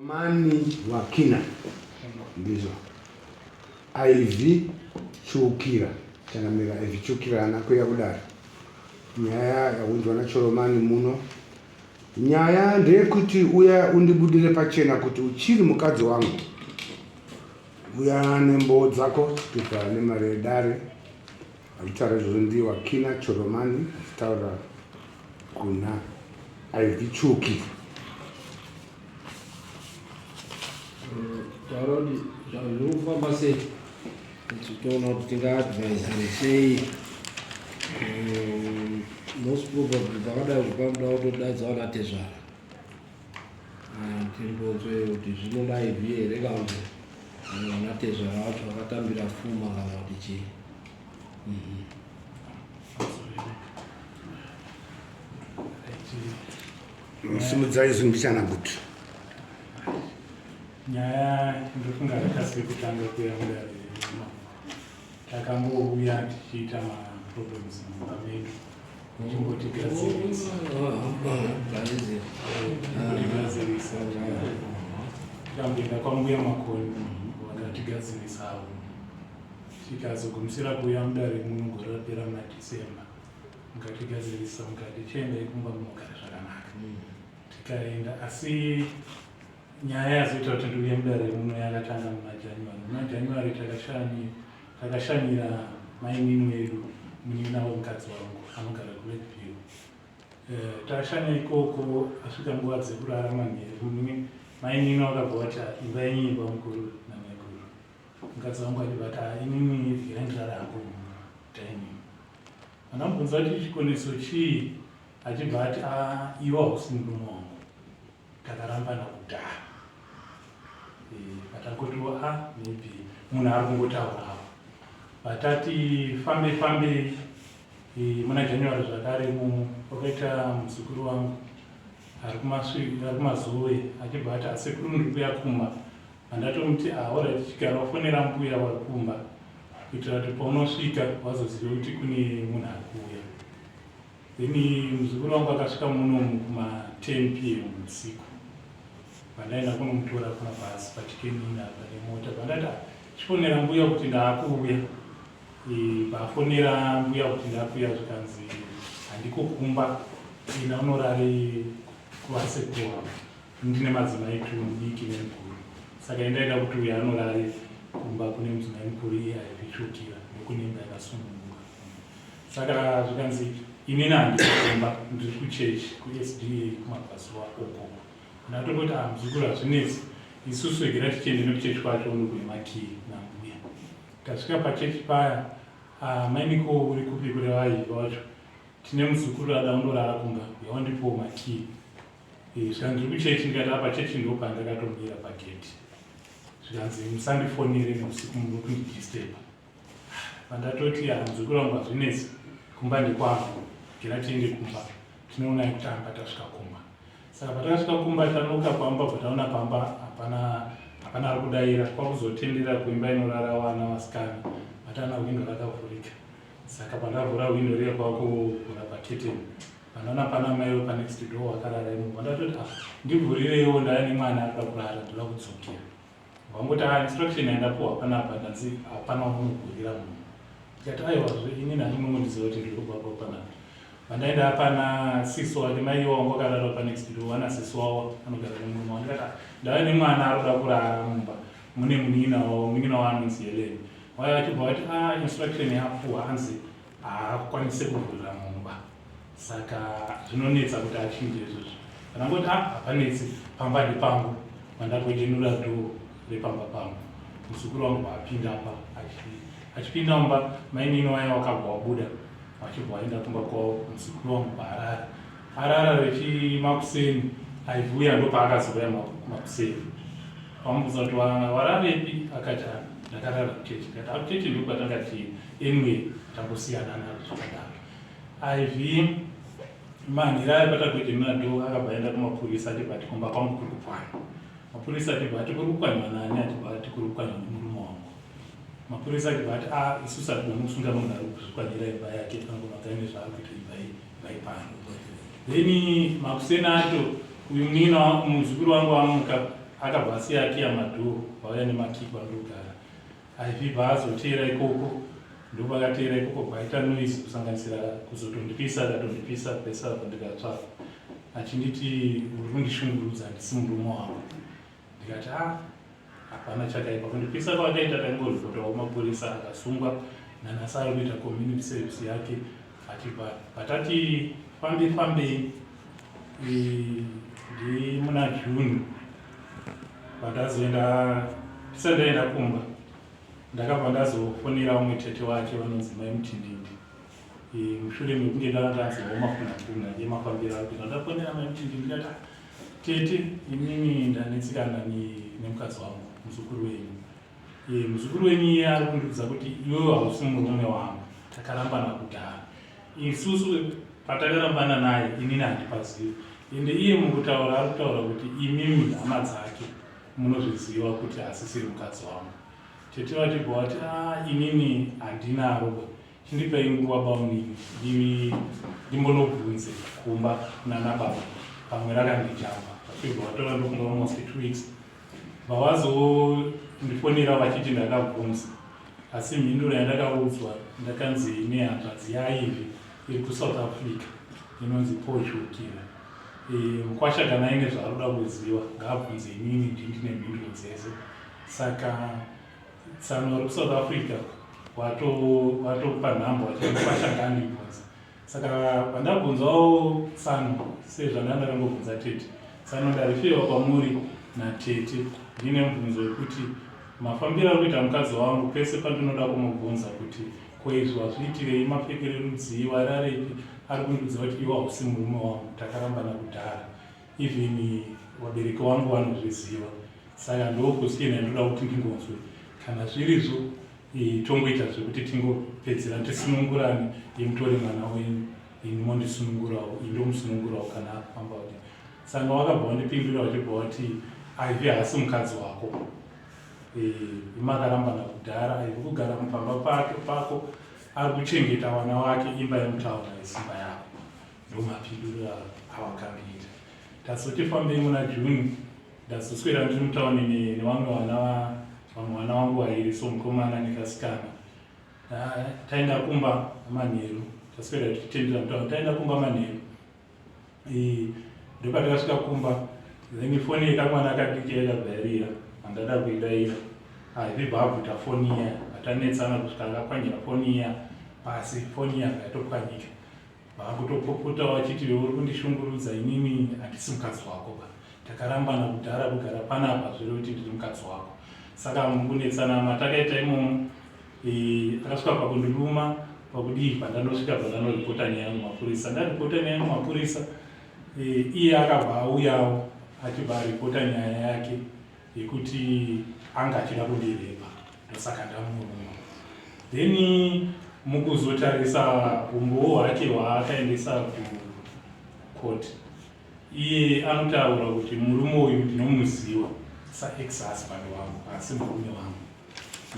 Mani Wakina ndizvo Ivy Chiukira changamira Ivy Chiukira haana kuuya kudare nyaya yaunzwa naChoromani muno nyaya ndeyekuti uya undibudire pachena kuti uchiri mukadzi wangu uya nemboo dzako chitupa nemari yedare Achitaura izvozvo ndiye Wakina Choromani achitaura kuna Ivy Chuki. Taura kuti zviri kufamba sei tichiona kuti tingaadvisane sei mm, most probably pakadai zvipanoda kutodaidza vana tezvara ah, timbonzwe kuti zvinoda ivy here kana kuti vana tezvara vacho vakatambira fuma kana kuti chii Simudzai izwi mbichana gutu. Nyaya ndofunga rakasi kutanga kuya kudare takambouya tichiita maproblems mumba medu chimbotigadzirisa tikamboenda kwambuya Makoni vakatigadzirisawo Tikazogumisira kuuya mudare muno gore rapera muna December mukatigadzirisa mukati chiendai kumba munogara zvakanaka. Tikaenda asi nyaya yazoita kuti ndiuye mudare muno yakatanga muna January. Muna January takashanyira mainini wedu munin'ina wemukadzi wangu anogara kuLakeview. Eh, tashanya ikoko asvika nguva dzekurara manheru mainini vakabva vati imba yenyu imba mukuru namaiguru. Mukadzi wangu achibva ati inini regai ndirare hangu mudining. Andamubvunza kuti chikoneso chii achibva ati ah, iwe hausi murume wangu takarambana kudhara. Eh, patangotiwo a ah, maybe munhu ari kungotaurawo. Vatati fambe fambe eh, muna January zvakare imomo kwakaita muzukuru wangu ari kumazowe achibva ati asekuru ndiri kuya kumba Handatomuti ah alright chigara wafonera mbuya vari kumba kuitira kuti paunosvika vazozive kuti kune munhu ari kuuya. Then muzukuru wangu akasvika munomu kuma 10 pm usiku pandaenda kunomutora kumabhazi pachikenini apa nemota pandati ah, chifonera mbuya kuti ndaakuuya pafonera mbuya kuti ndaakuuya zvikanzi handiko kumba ina unorare kuvasekuru wavo Ndine madzimai two mudiki nemukuru saka indaida kuti uyo anorare kumba kune mudzimai mukuru iye aivitsvukira ndokune imba yakasununguka saka zvikanzi inini handisi kumba ndiri kuchechi kuSDA kumabvazuva uko ndatongoti ah muzukuru hazvinetsi isusu egera tichiende nekuchechi kwacho unokune makii nambuya tasvika pachechi paya ah, mainiko uri kupi kureva aiva wacho tine muzukuru ada undorara kumba uya wandipowo makii Eh, zvikanzi ndiri kuchechi ndikati apa chechi ndo pandakatomira pageti zvikanzi musandifonere neusiku muri kundidisturba pandatoti hanzi kurangwa zvinetsi kumba ndekwangu gera tiende kumba tinoonai kutamba tasvika kumba saka patakasvika kumba tanoka pamba bva taona pamba hapana hapana ari kudaira kwakuzotendera kuimba inorara vana vasikana vatana hwindo rakavhurika saka pandavhura hwindo riya kwakuvhura paketeni Panana pana mai wepa next door wakarara imomo ndatoti ah ndivhurireiwo ndaya nemwana arikuda kurara ndoda kudzokera vangoti ah instruction yandapuwa panapa ndanzi hapana wamunovhurira munhu ndikati aiwa zve inini handinongondiziva kuti ndiri kubva pa panapa pandaenda pana sisi wake mai iwo wangu akarara pa next door wana sisi wavo anogara nemurume wangu ndikati ah ndava nemwana arikuda kurara mumba mune munin'ina wavo munin'ina wavo anonzi Helen waya vachibva vati ah instruction yapuwa anzi haakwanise kuvhurira mumba saka zvinonetsa kuti achinje izvozvo ndangoti ah hapanetsi pamba ndepangu mandakwejenura dhoo repamba pangu muzukuru wangu paapinda apa achipinda mumba mainini waya wakabva wabuda vachibva waenda kumba kwavo muzukuru wangu paarara arara rechimakuseni aivuya ndopaakazouya makuseni vamubvunza kuti wararepi akati ah, ndakarara kuchechi ndikati akuchechi ah, ndokwatanga chii anyway tangosiyana nazvo zvakadaro iv manhero ayo patagwejemera do akabva aenda kumapurisa achibva ati kumba kwangu kuri kupwanywa mapurisa achibva ati kuri kupwanywa nani achibva ati kuri kupwanywa nemurume wangu mapurisa achibva ati a ah, isusu hatigoni kusunga munhu ari kuzvipwanyira imba yake anogona aine zvaari kuita imba vaipano then makuseni acho uyu munin'ina muzukuru wangu amuka Akabva asiya akiya madhoo, vauya nemakii kwandogara. Ivy bva azoteera ikoko, ndopakateera ikoko bvaita noise kusanganisira kuzotondipisa, akatondipisa pese apo ndikatsva achinditi uri kundishungurudza handisi murume wangu. Ndikati ah, hapana chakaipa. Kundipisa kwakaita taingoripotawo kumapurisa akasungwa nanhasi ari kuita community service yake achibva patati fambe fambei ndi muna June pandazoenda ndisati ndaenda kumba ndakabva ndazofonera umwe tete wake vanonzi mai Mutindindi mushure mekunge ndanzwawo mafunakuna emafambiro ake ndandafonera mai Mutindindi ndikati ah, tete inini ndanetsekana nemukadzi wangu muzukuru wenyu muzukuru wenyu iye ari kundiudza kuti iwewe hausi murume wangu takarambana kudhara isusu patakarambana naye inini handipazivi ende iye mukutaura ari kutaura kuti imimi hama dzake munozviziva kuti asisiri mukadzi wangu tete vachibva vati ah, inini handinaro Chindipai nguva bamunini ndimbonobvunze kumba kunana baba pamwe rakandijamba. Vachibva vatora ndofunga almost 2 weeks. Vavazondifonera vachiti ndakabvunza asi mhinduro yandakaudzwa ndakanzi nehanzvadzi yaIvy iri kuSouth Africa inonzi Paul Chukira. Mukwasha kana aine zvaari kuda kuziva ngaabvunze inini ndini ndine mhinduro dzese. Saka Tsano vari kuSouth Africa watopa nhamba vachikukwasha ngaandibvunza. Saka pandabvunzawo tsano sezvandanga ndakangobvunza tete, tsano ndarifewa kwamuri natete ndine mubvunzo wekuti mafambiro ari kuita mukadzi wangu pese pandinoda kumubvunza kuti ko izvi wazviitirei mapfekero erudzii wararepi ari kundiudza kuti iwe hausi murume wangu takarambana kudhara even vabereki vangu vanozviziva saka ndokusiyena yandoda kuti ndingonzwe kana zvirizvo tongoita zvekuti tingopedzera tisunungurane imutore mwana wenyu ini mondisunungurawo ini ndomusunungurawo kana akufamba kuti saka wakabva wandipindura vachibva wati aive haasi mukadzi wako imakarambana kudhara aive kugara mupamba pake pako ari kuchengeta vana wake imba yemutaura isimba yako ndomapinduriro awakandiita tazoti fambei muna June ndazoswera ndiri mutauni nevamwe vana vamwe vana vangu vairi so mukomana nekasikana taenda kumba manheru taswera tichitendera mutauni taenda kumba manheru ndopatakasvika kumba then foni yekamwana kadiki yakabva yarira handada kuidaira aivibva abvuta foni iya atanetsana kusvika akapwanyira foni iya pasi foni iya yatopwanyika Vakutopopota vachiti iwe uri kundishungurudza inini handisi mukadzi wako ba. Takarambana kudhara kugara panapa zviri kuti ndiri mukadzi wako. Saka mukunetsana matakaita imomo akasvika pakundiluma pakudii pandanosvika pandanoripota nyaya mumapurisa. Ndaripota nyaya mumapurisa iye akabva auyawo achibva aripota nyaya yake yekuti anga achida kundirepa ndosaka ndamuruma then mukuzotarisa umbowo hwake hwaakaendesa kucourt iye anotaura kuti murume uyu ndinomuziva saex husband wangu asi murume wangu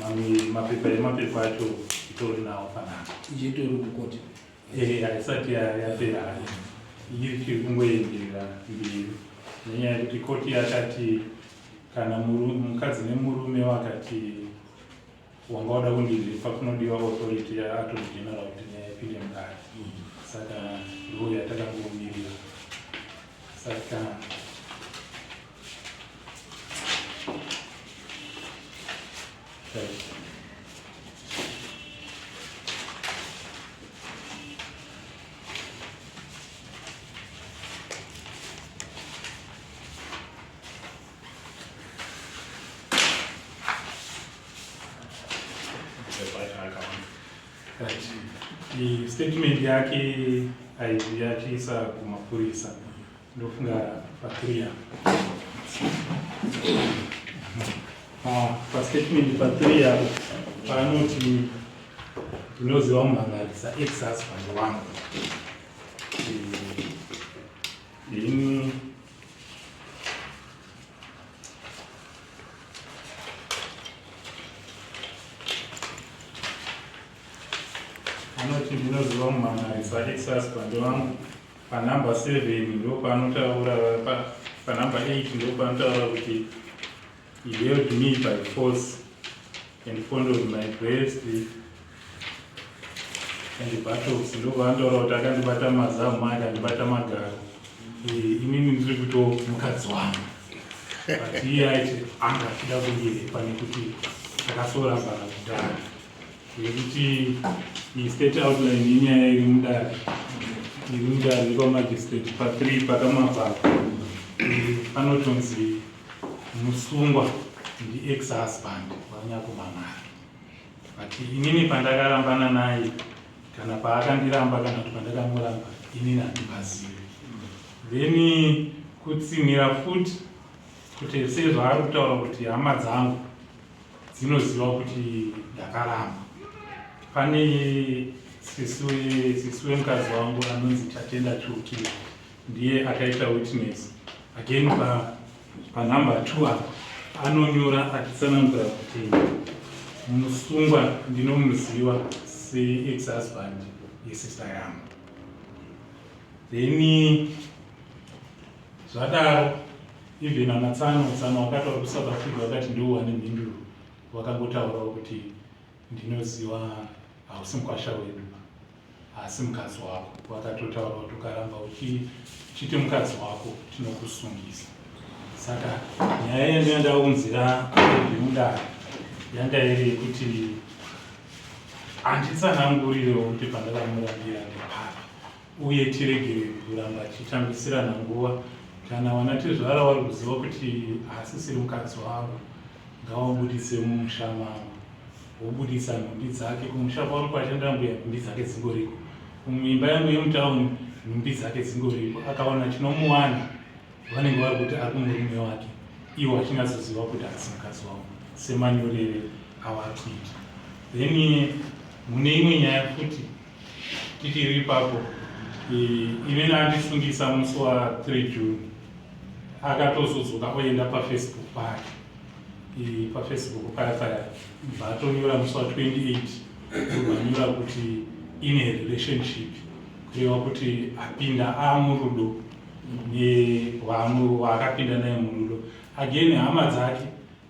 mamwe mapepa emapepa acho itori nawo panapa ichitori kukoti Eh, haisati yapera hayo ichiri kungoenderera mberi nenyaya yekuti koti yakati kana mukadzi nemurume vakati wanga wada kundirepa kunodiwa authority yaattorney general kuti nyaya ipinde mudare saka ndo yatakangomirira saka Right. Statement yake aiyachiisa kumapurisa ndofunga pa3 ah, pastatement pa3 apo paanoti ndinoziva mumhan'ari saex husband wangu ini anoti ndinoziva mumhan'ari saex husband wangu Panumber 7 ndopanotaura panumber 8 ndopanotaura kuti He held me by force and fondled my breast and buttocks. Ndobva kuti akandibata mazamu akandibata magaro. Inini ndiri kuto mukadzi wangu. But iye aiti anga achida kundirepa nekuti takasorambana kudhara. Yekuti state outline inyaya iri mudare. Iri mudare yepamagistrate pa3 pakamapapa. Panotonzi musungwa ndi ex husband wanyakumamara. But inini pandakarambana naye kana paakandiramba kana kuti pandakamuramba inini handipazivi. Then kutsinhira futi kuti sezvaari kutaura kuti hama dzangu dzinoziva kuti ndakaramba. Pane sisi wemukadzi wangu anonzi Tatenda Chukira, ndiye akaita witness again panumber 2 apa anonyora achitsanangura kuti musungwa ndinomuziva seex husband yesister yangu. Then zvadaro even anatsano tsano wakati vari kuSouth Africa vakati ndiwo wane mhinduro, vakangotaurawo kuti ndinoziva hausi mukwasha wedu asi mukadzi wako. Vakatotaura kuti ukaramba uchiti mukadzi wako tinokusungisa. Saka nyaya yandinga ndaunzira mudare yanga iri yekuti handitsanangurirewo kuti pandakamurambira ndepapi, uye tiregere kuramba tichitambisirana nguva. Kana wana tezvara wari kuziva kuti haasisiri mukadzi wavo, ngawabudise mumusha mavo, wobudisa nhumbi dzake kumusha kwavo kwashandira mbuya, nhumbi dzake dzingoriko. Muimba yangu yemutauni nhumbi dzake dzingoriko. Akawana chinomuwana vanenge vari kuti ari kumurume wake, iwo achinatsoziva kuti haasi mukadzi wavo semanyorere avari kuita. Then mune imwe nyaya futi tichiri ipapo, inini andisungisa musi wa3 June, akatozodzoka oenda paFacebook pake, paFacebook paya paya bva atonyora musi wa28, vanyora kuti in a relationship, kureva kuti apinda amurudo newaakapinda naye murudo. Again hama dzake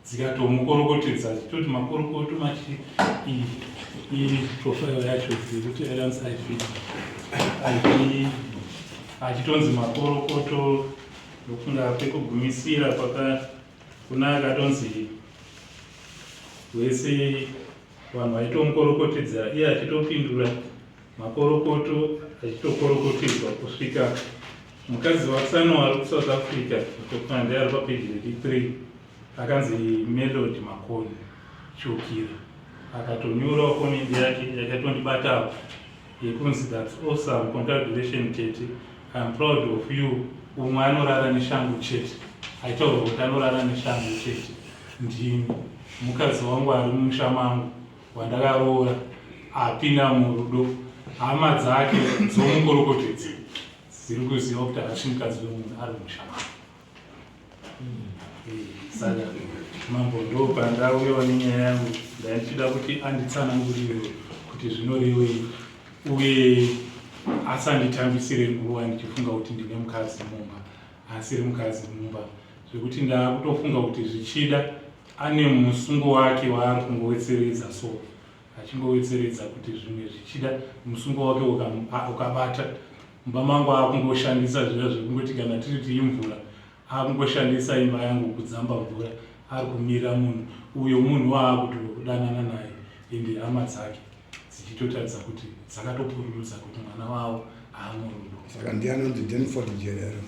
dzikatomukorokotedza chitoti makorokoto machi profile yacho yekuti Alliance IV IV achitonzi makorokoto. Ndofunga pekugumisira kwaka kuna akatonzi wese vanhu vaitomukorokotedzera, iye achitopindura makorokoto achitokorokotedzwa kusvika mukadzi watsano ari kuSouth Africa, ndofunga ndiye ari papeji 83, akanzi Melody Makoni Chukira, akatonyorawo comment yake yakatondibatawo yekunzi "That's awesome, congratulation tete, I'm proud of you. Umwe anorara neshangu chete." Aitaurwa kuti anorara neshangu chete ndini. Mukadzi wangu ari mumusha mangu wandakaroora apinda murudo, hama dzake dzomukorokotedza dziri kuziva kuti haasi mukadzi wemunhu ari mumusha mangu. Saka mambo, ndo pandauyawo nenyaya yangu, ndaichida kuti anditsanangurire kuti zvinorevei, uye asanditambisire nguva ndichifunga kuti ndine mukadzi mumba asiri mukadzi mumba, zvekuti ndaakutofunga kuti zvichida ane musungo wake waari kungowetseredza, so achingowetseredza kuti zvimwe zvichida musungo wake ukabata mumba mangu, akungoshandisa zviya zvekungoti kana tiri tiimvura, akungoshandisa imba yangu kudzamba mvura, ari kumira munhu uyo, munhu waakutodanana naye, ende hama dzake dzichitotaridza kuti dzakatopururudza kuti mwana wavo aamurudo. Saka ndiye anonzi Denford Jerero?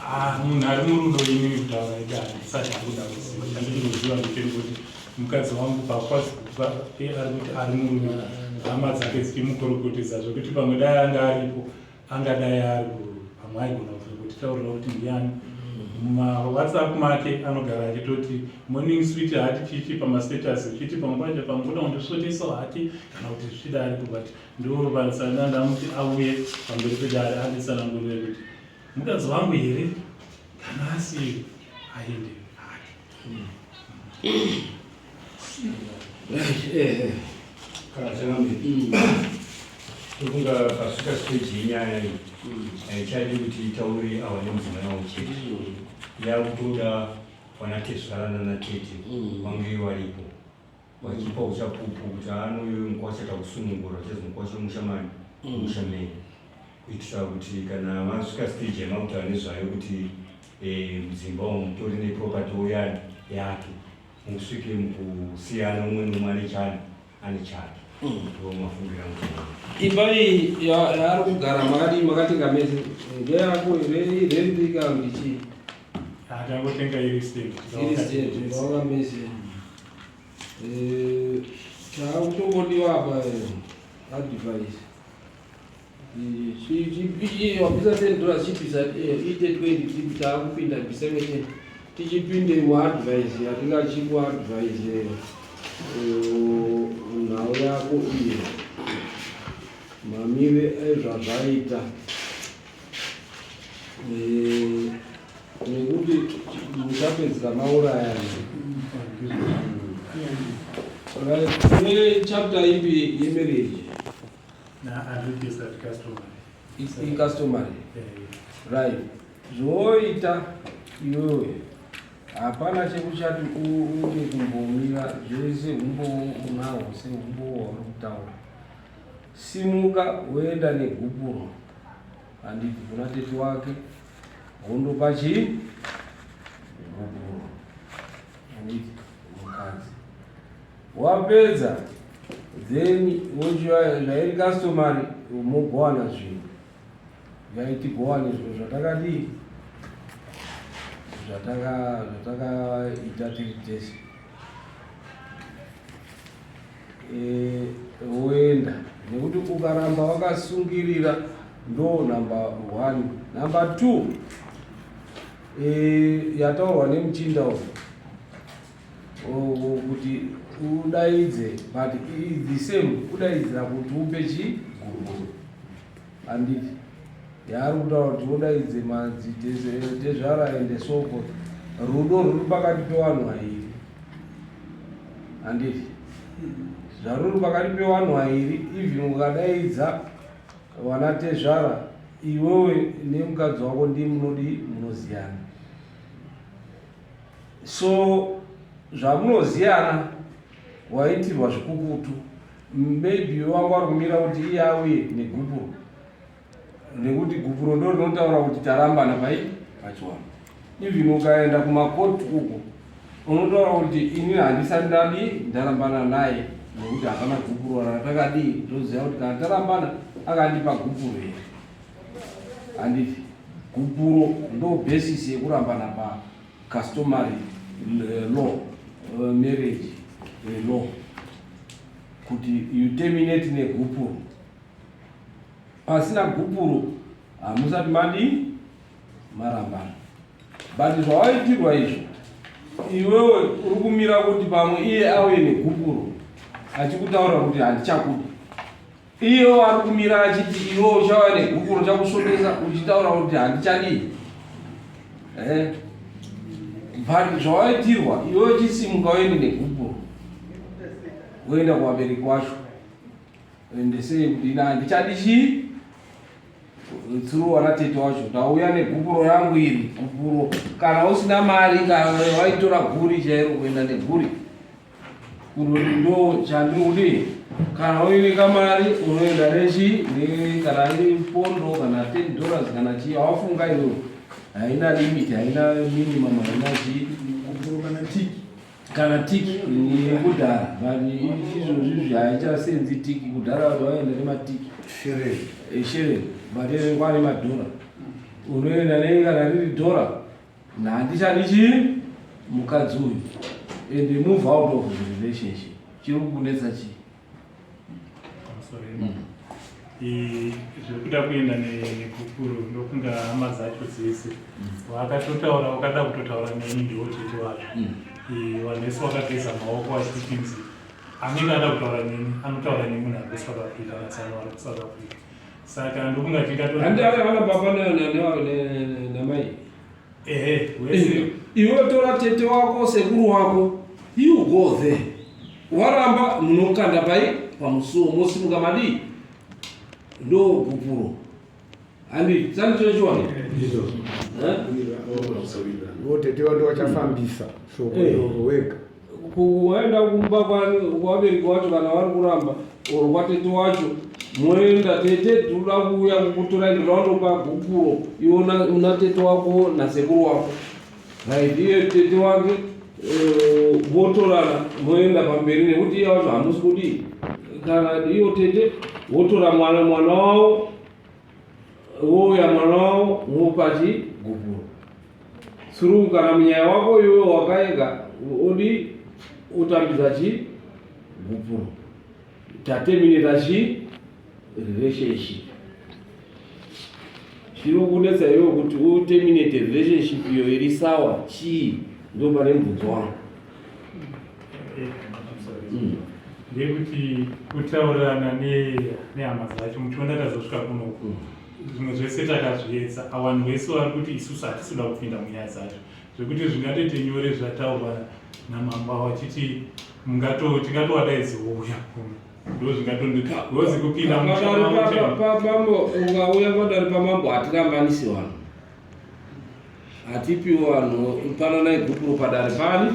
Ah, munhu ari murudo, inini kutaura ida handisati akuda kuziva. Chandinoziva ndechekuti mukadzi wangu paFacebook pake ari kuti ari murudo, hama dzake dzichimukorokotedza, zvekuti pamwe dai anga aripo angadai ari pamwe aigona kutitaurira kuti ndiani. MumaWhatsApp make anogara achitoti "Morning sweet", hati chichi pamastatus, uchiti pamwe pacho pamwe kuda kundisvotesawo hati kana kuti zvichida ariko, but ndo vasana ndamuti auye pamberi pedare anditsanangurire kuti mukadzi wangu here, kana asiri aende hake. Kana changamire. Tofunga pasvika stage yenyaya iyi haichadi kuti itaure awa nemudzimai wangu chete, yakutoda vanatezvara nanatete vange varipo vachipa uchapupu kuti anoyo mukwasha takusunungura, chazi mukwasha mushamani mushameni, kuitira kuti kana masvika stage yamakutaura nezvayo kuti mudzimba umu mutori neproperty oyani yake, musvike mukusiyana, umwe neumwe ane chani, ane chake. Ndo mafungiro angu. Imba iyi yaari kugara makadii? Makatenga mese? Ndeyako here, irent kana kuti chii? Tangotenga iri stand. Iri stand, mavaka mese. Chaakutongodiwa apa, advice, wabvisa $10, chibvisa iite 20. Taakupinda, bvisa imwe 10, tichipinde muadvice yatingachiku advise. Nhau yako iyi, mamire ezvazvaita, nekuti musapedzisa maurayana. Right, chapter ipi yemarriage? Unregistered customary. Icustomary. Right, zvoita iwewe hapana chekuchati ude kumbomira. Zvese umbowo unahwo, seumbowo wauri kutaura. Simuka woenda negupuro, handiti, kuna tete wake, wondopa chii? Gupuro, handiti, mukadzi. Wapedza, then wochiva zvairi customary, mogowana zvinhu. Yaitigowane zvinhu zvatakadii, zvatakaita tiri tese. Woenda, nekuti ukaramba wakasungirira, ndo number one. Number two, yataurwa nemuchinda uyu kuti udaidze, but the same kudaidzira kuti upe chi guruguru, handiti? Yaari kutaura kuti udaidze madzitezvara ende so forth. Rudo ruri pakati pevanhu vairi, handiti? Zvaruri pakati pevanhu vairi, even ukadaidza vana tezvara, iwewe nemukadzi wako ndi munodi munoziyana. So zvamunoziyana, waitirwa zvikukutu. Maybe wanga uri kumira kuti iye auye negupuro, nekuti gupuro ndo rinotaura kuti tarambana pai pachiwana. Even ukaenda kumakoti uko, unotaura kuti ini handisati ndadii, ndarambana naye, nekuti hapana gupuro ratakadii. Ndoziva kuti kana tarambana akandipa gupuro here, handiti? Gupuro ndo basis yekurambana pacustomary law, marriage law, kuti you terminate negupuro. Pasina gupuro hamusati madii, marambana. But zvawaitirwa izvo, iwewe uri kumira kuti pamwe iye auye negupuro achikutaura kuti handichakudi. Iyewo ari kumira achiti iwe uchauya negupuro chakusvotesa, uchitaura kuti handichadii. But zvawaitirwa iwe, uchisimuka uende negupuro, woenda kuvabereki wacho, ende sei kuti ina handichadi chii, tsuru wana tete wacho, ndauya negupuro rangu iri. Gupuro, kana usina mari, kana waitora guri chairo, kuenda neguri kunoti ndo chandiri kudii. Kana uine kamari, unoenda nechi kana iri pondo kana $10 kana chii, awafunga iwewe. Haina limit, haina minimum, haina chii. Gupuro kana tiki. Kana tiki yekudhara, but izvozvizvi haichasenzi tiki. Kudhara vanhu vaenda nematiki. Shereni. Shereni, but kwane madhora. Unoenda nei, kana riri dhora, handichadi chii, mukadzi uyu, and move out of the relationship. Chiri kukunetsa chii? Pamusoro. Zvekuda kuenda negupuro, ndokunga hama dzacho dzese vakatotaura, vakada kutotaura neni, ndiwo tete wacho. Vanhu vese vakageza maoko vachitinzi anenge ada kutaura neni anotaura nemunhu ari kuSouth Africa, natsano vari kuSouth Africa. Saka ndokunga tingato Handi vana baba namai? Ehe, wese. Iwe tora tete wako, sekuru wako, you go there. Waramba, munokanda pai pamusuwo, mosimuka madii. Ndo gupuro. Handi sandi chochiwana. Ndizvo. Eh? Votete ndo vachafambisa shoko Eh. iroro wega. Kuenda kumba kwavabereki wacho kana vari kuramba or kwatete wacho moenda tete tinoda kuuya kukutorai ndoda kundopa gupuro iwe una tete wako nasekuru wako right iye tete wake votorana moenda pamberi nekuti iye wacho hamusi kudii kana iyo tete votora mwana mwana wavo wouya mwana wavo mopa chigupuro through kana munyaya wako iwe wakaega odi utambidza chi gupuro taterminata chi relationship chiri kunetsa iwe kuti uterminate relationship iyo iri sawa chii ndo pane mubvunzo wangu. Ndeyekuti kutaurirana nehama dzacho muchiona tazosvika kunoku zvimwe zvese takazviedza awanhu vese vari kuti isusu hatisi kuda kupinda munyaya dzacho zvekuti zvingatoite nyore zvataurwa namambo vachiti tingatovadaidzi wouya kuno ndo zvingatondozi kupinda Padare pamambo ukauya padare pamambo hatirambanisi vanhu hatipi vanhu pananai gupuro padare pani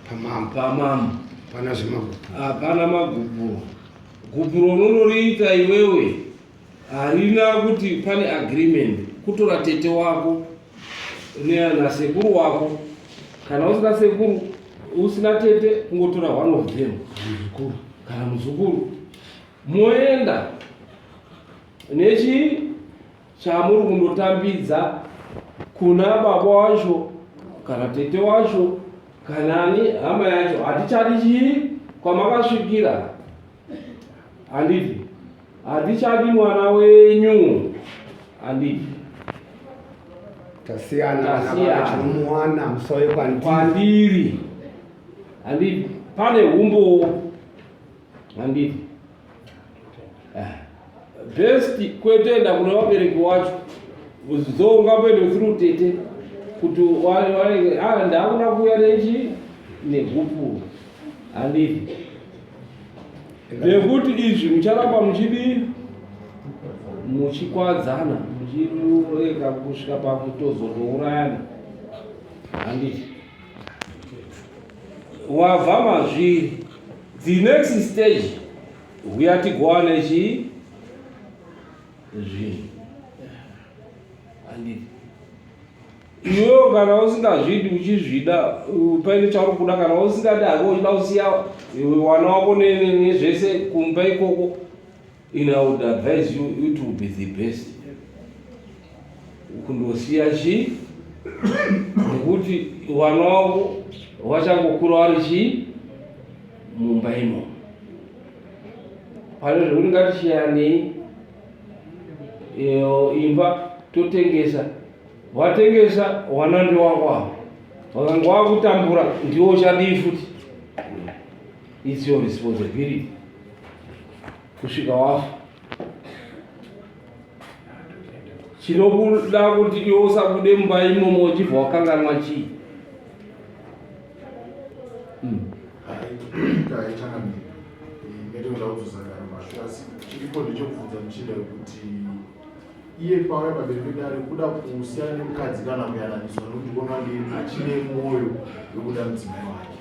Pamambo. Pamambo. Pana zvemagupuro. Hapana magupuro. Gupuro unonoriita iwewe harina kuti pane agreement kutora tete wako nasekuru wako kana usina sekuru usina tete kungotora one of them Muzukuru. Kana muzukuru moenda nechi chamuri kundotambidza kuna baba wacho kana tete wacho kana ani hama yacho hatichadi chii kwamakasvikira handiti hatichadi mwana wenyu handiti Tasiyana. Tasiyana. Chinomuwana musauye kwandiri. Kwandiri handiti pane umbowo handiti. Best kwetoenda kune vabereki wacho zo ungamboende through tete kuti ndakuda kuuya nechi negupuro handiti nekuti izvi mucharamba muchidii muchikwadzana muchireka kusvika pakutozotourayana handiti wabva mazviri the next stage huya tigowane chii zvinhu handiti iwewo kana usingazvidi uchizvida paine chauri kuda kana usingadi hako uchida kusiya wana wako nezvese kumba ikoko in I would advise you it will be the best kundosiya chii nekuti wana wako wachangokura wari chii mumba imomo pane zvekuti ngatishiyanei imba totengesa watengesa wana ndewako avo wakanga wakutambura ndiwo uchadii futi it's your responsibility kusvika wafa chinokuda kuti iwe usabude mumba imomo uchibva wakanganwa chii. Hai changamire, ndinoda kudzosangana mashure asi chiripo ndechekubvunza muchinda kuti iye pauya pamberi pedare kuda kusiyana nemukadzi kana kuyananiswa nokuti kuona ndi achine mwoyo wekuda mudzimai wake.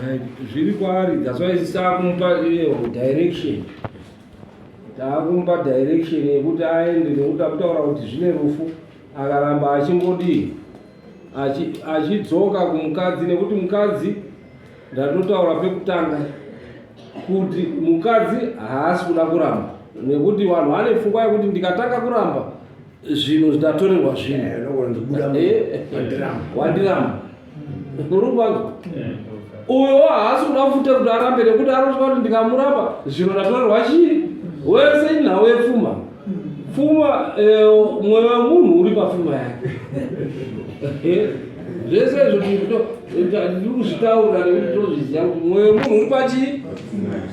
Right, zviri kwaari that's why takumupa iyo direction takumupa direction yekuti aende nekuti akutaura kuti zvine rufu akaramba achingodii achidzoka kumukadzi nekuti mukadzi ndatotaura pekutanga kuti mukadzi haasi kuda kuramba nekuti vanhu vane pfungwa yekuti ndikatanga kuramba zvinhu zvidatorerwa zvinhu. Unogona wandiramba. Wandiramba uri kwanzwa uyo haasi kuda futi kuti arambe nekuti arotya kuti ndikamuramba zvino ndatorerwa chii wese inhau yepfuma pfuma mwoyo wemunhu uri pafuma yake. Zvese izvo tiri kuzvitaura nekuti tozviziva kuti mwoyo wemunhu uri pachii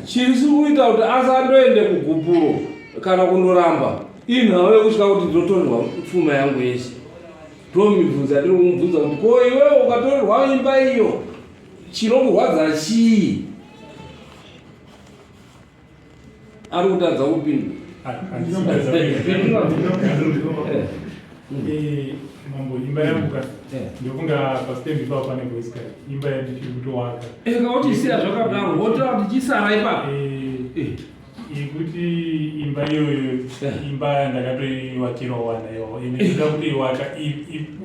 chiri kuita kuti asandoende kugupuro kana kundoramba inhau yekusvika kuti ndinotorerwa pfuma yangu yese tomibvunza tiri kumubvunza kuti ko iwewe ukatorerwa imba iyo chinokurwadza chii ari kutadza kupindura. Eh, mambo imba yangu ka ndokunga pastendi ipapo pane voice card imba yandichiri kutowaka Eh, kauchisiya zvakadaro wotora kuti chisara ipapo Eh, yekuti imba iyoyo imba ndakatoiwakirwa wana iwawo ende ndinoda kutoiwaka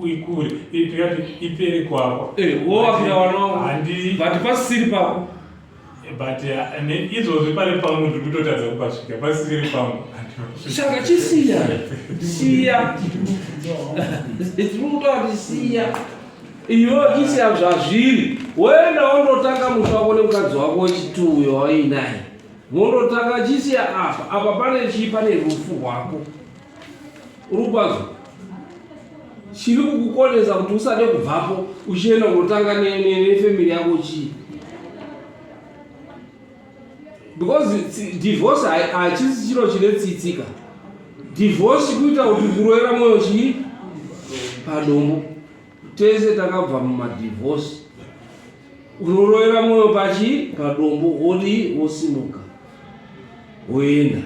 ikure tikati ipere kuakwa wowakira wana wako handi but pasisiri pako but izvozvi pari pangu ndiri kutotadza kupasvika pasisiri pangu. Saka chisiya, siya, tiri kutaura kuti siya iwe chisiya zvazviri, woenda wondotanga musha wako nemukadzi wako wechitu uyo wauinaye, wondotanga. Chisiya apa, apa pane chii? Pane rufu rwako rupazo chiri kukukonesa kuti usade kubvapo uchienda kundotanga nefamily yako chii? Because divorce hachisi chiro chine tsitsika. Divorce kuita kuti kurovera mwoyo chii padombo. Tese takabva mumadivorce, unorovera mwoyo pachi padombo, wodii? Wosimuka woenda.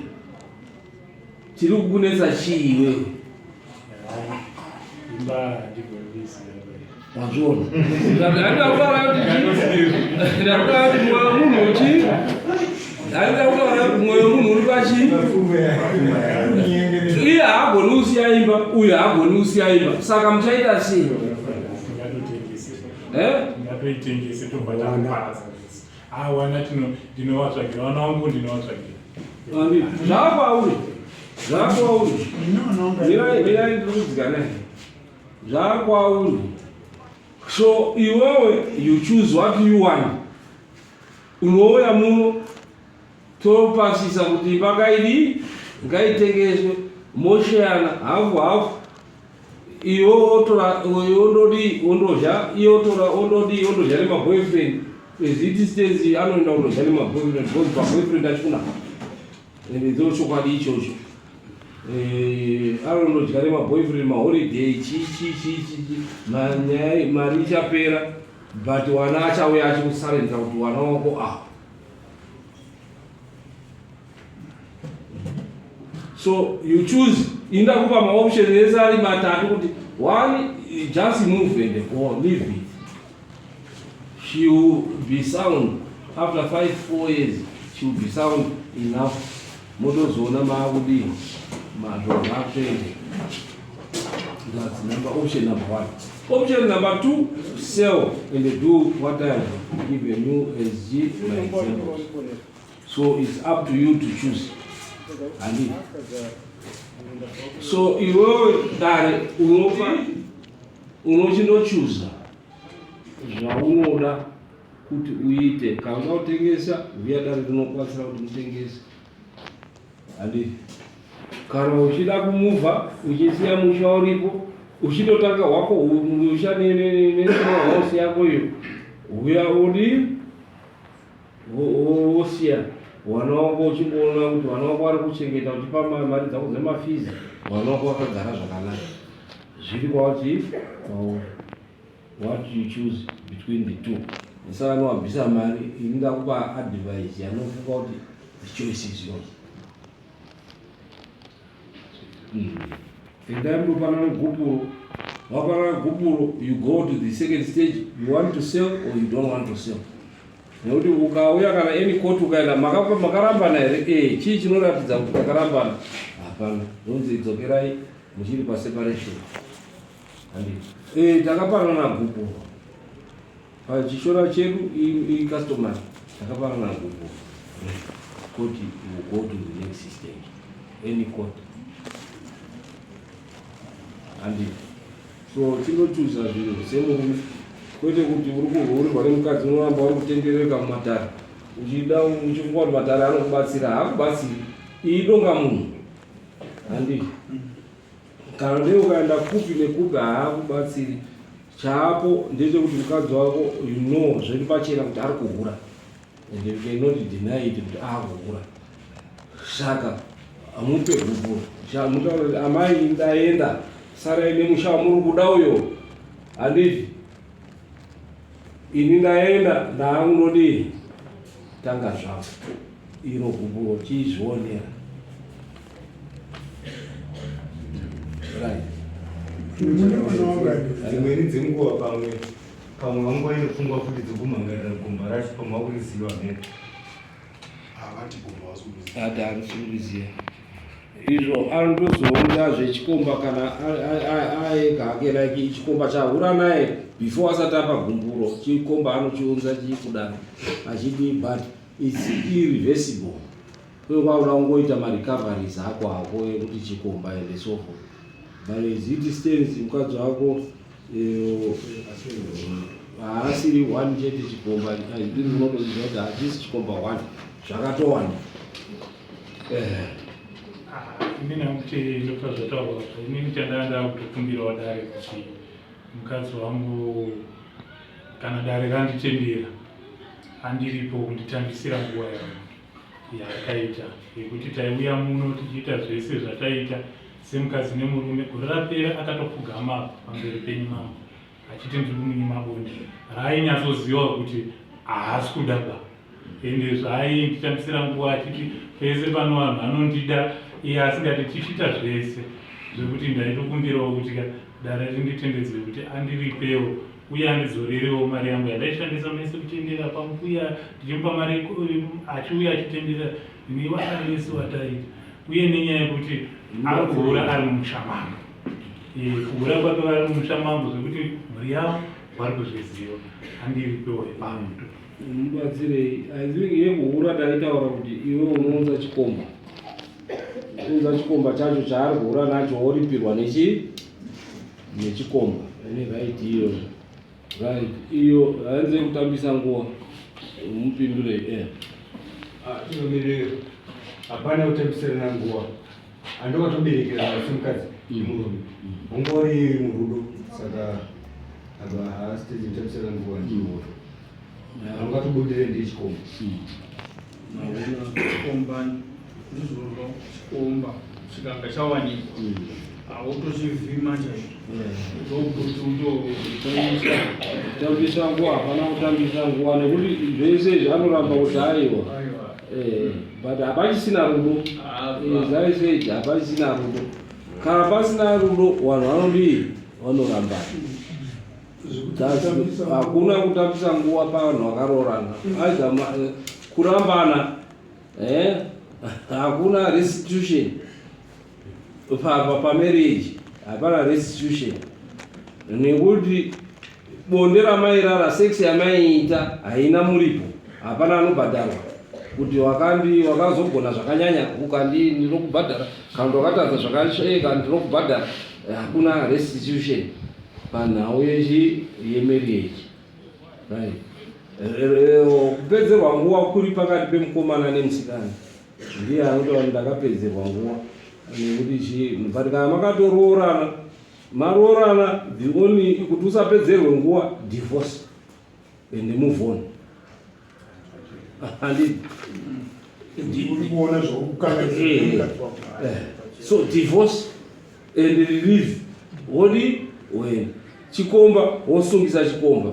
Tiri kukunetsa chii iwewe? Imba handigoni. Wazviona, ndakutaura kuti mwoyo wemunhu uchi, ndakutaura kuti mwoyo wemunhu uri pachi. Iye haagoni kusiya imba, uyu haagoni kusiya imba, saka muchaita sei? Ngatotengese. Eh? Ngatoitengese, tobva takuparadza. Awana ndinovatsvagira vana vangu, ndinovatsvagira. Zvakwauri, zvakwauri. Mirai, mirai, ndiri kudzika naye. Zvakwauri, so iwewe you choose what you want. Unouya muno, topasisa kuti imba ngaidi ngaitengeswe, mosheyana hafu hafu. Iwe wotora, uyo ondodii, ondodya, iye otora, ondodii, ondodya nemaboyfriend. As it stands, anoenda kundodya nemaboyfriend because paboyfriend achikuna, ende ndo chokwadi ichocho. Anondodya nemaboyfriend maholiday, chi chi chi chi chi, manyaya mari ichapera, but wana achauya achikusarendera kuti wana wako ah. So you choose. Inda kupa maoption ese ari matatu kuti one, just move and go, leave it. She will be sound after 5, 4 years, she will be sound enough. Motozoona maakudii, mazvo zvakutoende. That's number option number one. Option number two, sell and do what I have given you as my examples. So it's up to you to choose. Handi so iwewe dare unopa unochindochuza zvaunoda kuti uite. Kana uda kutengesa, uya dare rinokubatsira kuti mutengese. Handi kana uchida kumuvha uchisiya musha uripo, uchitotanga hwako musha nesmall house yako iyo, uya udi wosiya wana wako, uchingoona kuti vana wako vari kuchengeta, uchipa mari dzako dzemafizi, vana wako vakagara zvakanaka. Zviri kwauti kwauri what you choose between the two. Saka nowabvisa mari, ini ndakupa advice yanofunga kuti the choice is yours. Endai mundopanana gupuro. Wapanana gupuro, you go to the second stage. You want to sell or you don't want to sell? Nekuti ukauya kana any court, ukaenda, makarambana here? E, chii chinoratidza kuti takarambana? Hapana. Zvonzi dzokerai muchiri paseparation. Handi e, takapanana gupuro pachishora chedu, icustomary, takapanana gupuro. Court will go to the next stage, any court. Handi so chinochuza zvinhu semurume, kwete kuti uri kuhurirwa nemukadzi unoramba uri kutendereka mumatare, uchida uchifunga kuti matare anokubatsira. Haakubatsiri. Iyi donga munhu. Handi kana ndee ukaenda kupi nekupi, haakubatsiri. Chaapo ndechekuti mukadzi wako, you know, zviri pachena kuti ari kuhura, and you cannot deny it kuti akuhura. Saka mupe gupuro, mutaura kuti amai, ndaenda, sarai nemusha wamuri kuda uyo. Handiti ini ndaenda, ndaangunodii, tanga zvako iro gupuro, chizvionera. Right. Dzimweni dzenguva pamwe pamwe vanga vaine pfungwa futi dzekumhangarira gomba racho pamwe vakuriziva mheno. Havati gomba vasikuziva. Ati harisi kuriziva. Izvo anotozoona zvechikomba kana aega hake like chikomba chahura naye before asati apa gumburo chikomba anochiunza chikudaro achiti but it's irreversible. Uye kwakuda kungoita marecoveries ako ako ekuti chikomba and so forth. But as it stands mukadzi wako haasiri one chete chikomba unotoziva kuti hachisi chikomba one zvakatowanda. Inini hangu ndokuta zvataurwa inini chandanga ndakutokumbirawo dare kuti mukadzi wangu kana dare randitendera andiripo kunditambisira nguva yangu yaakaita yekuti taiuya muno tichiita zvese zvataita semukadzi nemurume. Gore rapera akatopfugama pamberi penyu mambo achiti ndiri kumunyima bonde raainyatsoziva kuti haasi kuda ba ende zvaainditambisira nguva achiti pese pano vanhu vanondida iye asingati tichiita zvese zvekuti ndaitokumbirawo kuti dare rinditendedze kuti andiripewo uye andidzorerewo mari yangu yandaishandisa mese kutendera pambuya ndichimupa mari achiuya achitendera nevashandisi wataita uye nenyaya yekuti ari kuhura ari mumusha mangu kuhura kwake vari mumusha mangu zvekuti mhuri yavo vari kuzviziva andiripewo ipapo. Mubatsirei. I think yekuhura taitaura kuti iwe unounza chikomba. Unza chikomba chacho chaari kuhura nacho woripirwa nechi nechikomba. Ine right iyo. Right. Iyo hainze kutambisa nguva. Mupindurei eh. Tinomirira. Hapana kutambisirana nguva. Andokatoberekerana semukadzi nemurume. Wanga uri murudo saka apa haasi kutambisirana nguva ndiwo. Angatobudire ndichikomba. Chikomba ndizvozvo chikomba chikanga chawanikwa hautochivhima chaizvo ndokuti utoisa Kutambisa nguva hapana kutambisa nguva nekuti zvese izvi anoramba kuti aiwa. Aiwa. But hapachisina rudo. As I said, hapachisina rudo. Kana pasina rudo vanhu vanodii? Vanorambana. Hakuna kutambisa nguva pavanhu vakaroorana. Either kurambana hakuna restitution pamarriage hapana restitution nekuti bonde ramairara sex yamaiita haina muripo hapana anobhadharwa kuti wakandi wakazogona zvakanyanya ukandi ndinokubhadhara kana kuti wakatadza zvakashaika ndinokubhadhara hakuna restitution panhau yechi yemarriage right kupedzerwa nguva kuri pakati pemukomana nemusikana ndiye anotaura ndakapedzerwa nguva nekuti chii but kana makatoroorana maroorana the only kuti usapedzerwe nguva divorce and move on handiti uri kuona zvakukanganiswa So divorce and release wodi wena chikomba wosungisa chikomba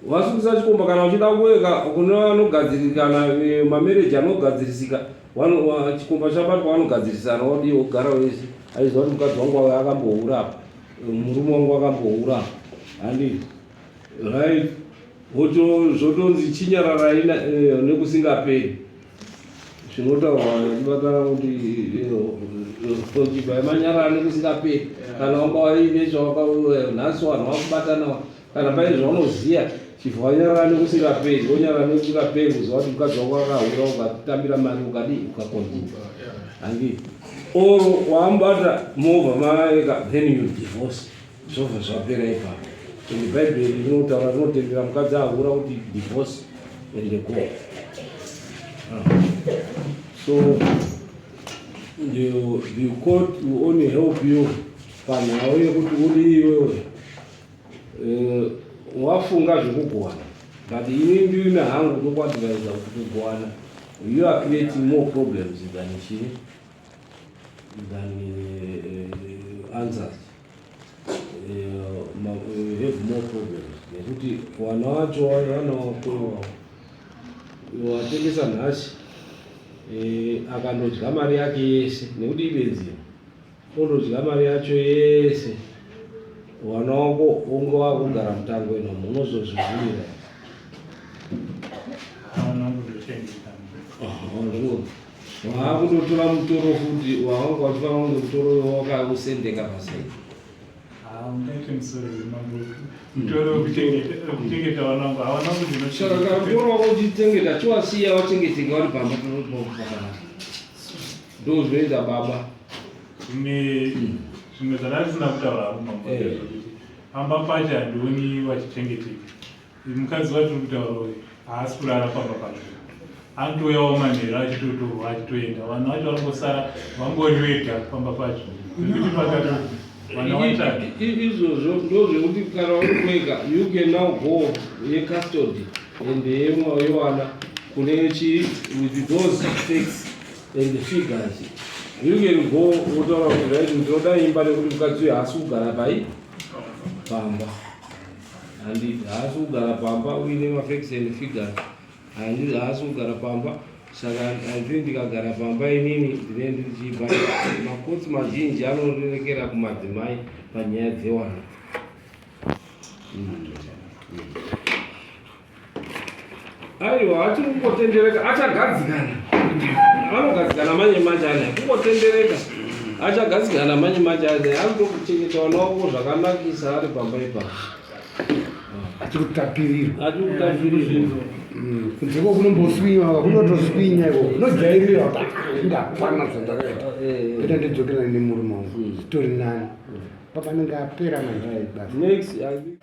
wasungisa chikomba kana uchida kuweka kune vanogadzirikana mamarriage anogadzirisika chikomba chabatwa vanogadzirisana wodi wogara wese aiziva kuti mukadzi wangu akambohura apa murume wangu akambohura apa handiti right zvotonzi chinyararai nekusingaperi zvinotaurwa chibatana kuti chibva manyarara nekusingaperi kana wanga waine chawaka nhasi vanhu vakubatana kana paine zvaunoziva chibva wanyarara nekusingaperi wonyarara nekusingaperi kuziva kuti mukadzi wako akahura ukatambira mari ukadii ukakontinua handii or wamubata movha maeka then you divorce zvobva zvapera ipapo and bhaibheri rinotaura rinotendera mukadzi ahura kuti divorce and go. So the court will only help you panhau yekuti uri iwewe wafunga zvekugowana but ini ndine hangu ndokuadvisa kuti kugowana you are creating more problems than chii than answers. You have more problems nekuti vana vacho vana wako watengesa nhasi akandodya mari yake yese nekuti ibenzi. Unodya mari yacho yese wana wako unge wakugara mutango inomo unozozvizivira. Waakutotora mutoro futi wawanga wachifanira kunge mutoro wakausendeka pasaidi. Saka kana mutoro wako uchichengeta chiwasiya wachengeteka vari pamba pakanaka. Ndozvinoita baba. Zvimwe zvimwe zvandasina kutaura hangu mambo ndezvekuti pamba pacho handioni vachichengeteka. Mukadzi watiri kutaura uyu haasi kurara pamba pacho. Anotouyawo manheru achitotorwa achitoenda. Vanhu vacho vangosara vangori vega pamba pacho. Zvekuti pakati vana vatatu. Izvozvo ndozvekuti kana uri kwega you can now go yecustody and yewana kune chi with those facts and figures you can go wotaura kuti right ndinoda imba nekuti mukadzi uyu haasi kugara pai pamba handiti haasi kugara pamba uine mafacts and figures handiti haasi kugara pamba saka handiti ndikagara pamba inini ndinee ndichibva makotsi mazhinji anorerekera kumadzimai panyaya dzewana Aiwa, achiri kungotendereka, achagadzikana. Anogadzikana manje manje ane kungotendereka. Achagadzikana manje manje ane anotokuchengeta vana wako zvakanakisa ari pamba ipapo. Achiri kutapirirwa. Achiri kutapirirwa. Kunze ko kunomboswinywa kunotoswinya iko kunojairira ndakwana zvandakaita. Ita ndidzokera nemurume wangu. Zvitori nani. Baba anenge apera manje basa. Next, I think.